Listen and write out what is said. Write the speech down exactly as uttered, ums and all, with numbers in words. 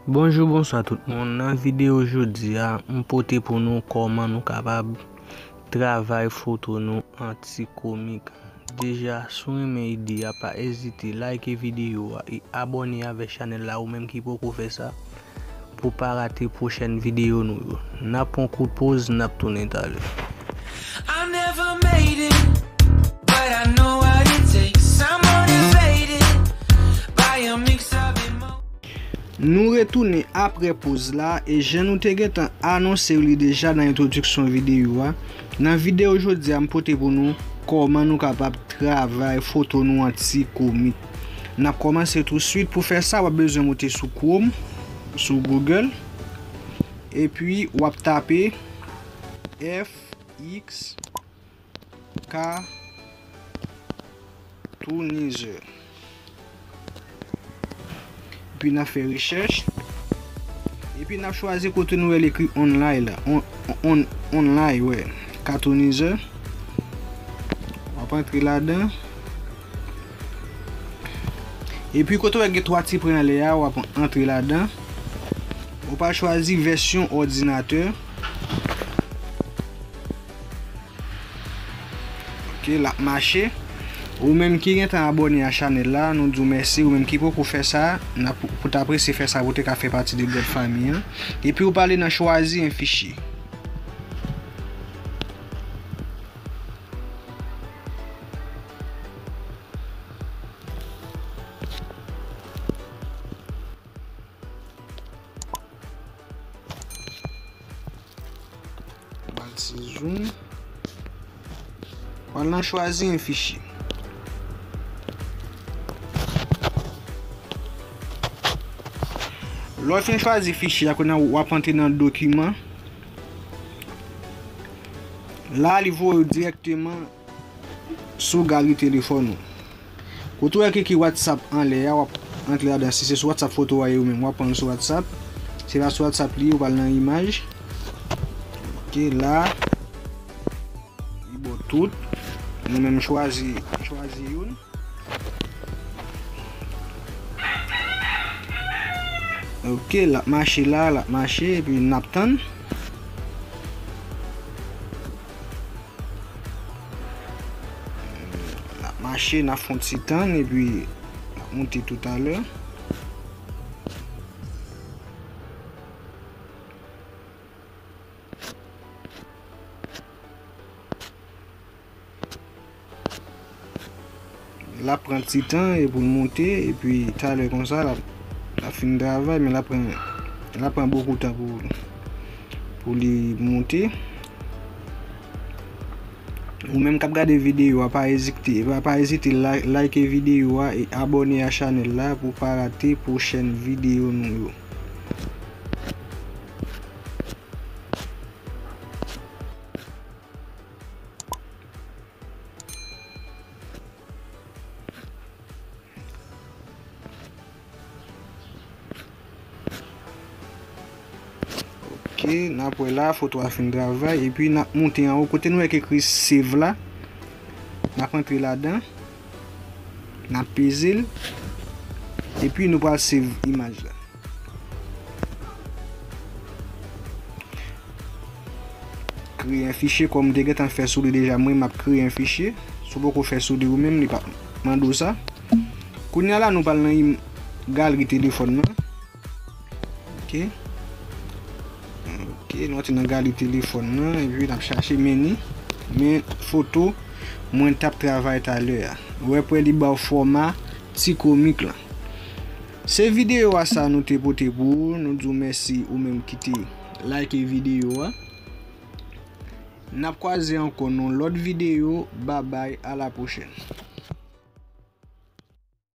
Bonjou, bonswa tout moun. Nan videyo jodi a, m pote pou nou kòman nou kapab travay foto nou an ti komik. Deja, si w renmen ide a, pa ezite like videyo a e abòne avèk chanèl la, ou menm ki poko fè sa, pou pa rate pwochèn videyo nou yo. N ap pran kout poz, n ap tounen talè. I never made it, but I know what it takes. I'm motivated by a mix of emotions. Nou retounen apre poz la, e jan nou te gentan anonse li deja nan entwodiksyon videyo a, nan videyo jodi a m pote pou nou kòman nou kapab travay foto nou an ti komik. N ap kòmanse touswit. Pou fè sa, w ap bezwen moute sou Chrome, sou Google, epi w ap tape F X Cartoonizer. Epi n ap fè rechèch. Epi n ap chwazi kote nou wè l ekri online la. On, on, online, wè. Cartoonizer. W ap antre ladan. Epi kote w wè gen twa ti pwen anlè a, w ap antre ladan. Ou pral chwazi vèsyon òdinatè. Ok, l ap mache. Ou menm ki gentan abòne a chanèl la, nou di w mèsi. Ou menm ki poko fè sa, n ap, pou t apresye fè sa pou te ka fè pati de gran fanmi an. Epi ou pral nan chwazi un fichier. Ba l ti zoom. W al nan chwazi un fichier. Lè w fin chwazi fichye a, kounye a w ap antre nan dokiman. La, li voye w dirèkteman sou galri telefòn ou. Kote w wè ki ekri WhatsApp anlè a, w ap antre ladan. Si se sou WhatsApp foto a ye ou menm, w ap pran l sou WhatsApp. Se pa sou WhatsApp li ye, ou pral nan imaj. Ok, la. Li bon tout. Nou menm chwazi, chwazi youn. Ok, l ap mache la, l ap mache, epi n ap tann. L ap mache, n ap fè yon ti tann, epi l ap moute toutalè. L ap pran ti tan e pou l moute, epi talè konsa, l ap, l ap fin travay, men l ap pran, l ap pran bokou tan pou, pou li moute. Ou menm k ap gade videyo a, pa ezite, pa, pa ezite la-, like videyo a e abòne a chanèl la pou w pa rate pwochèn videyo nou yo. Ok, n ap wè la, foto a fin travay, epi n ap moute anwo, kote nou wè k ekri save la, n ap antre ladan, n ap peze l, epi nou pral save imaj la. Kreye yon fichye, kòm m te gentan fè sou li deja, mwen m ap kreye yon fichye. Si w poko fè sou li ou menm, li p ap mande w sa. Kounye a la, nou pral nan im-, galri telefòn nan. Ok. Ok, nou antre nan galri telefòn nan, epi n ap chache men ni, men foto mwen t ap travay talè a. Ou wè prè li ba w fòma ti komik lan. Se videyo a sa nou te pote pou ou. Nou di w mèsi ou menm ki te like videyo a. N ap kwaze ankò nan yon lòt videyo. Babay, a la pwochèn.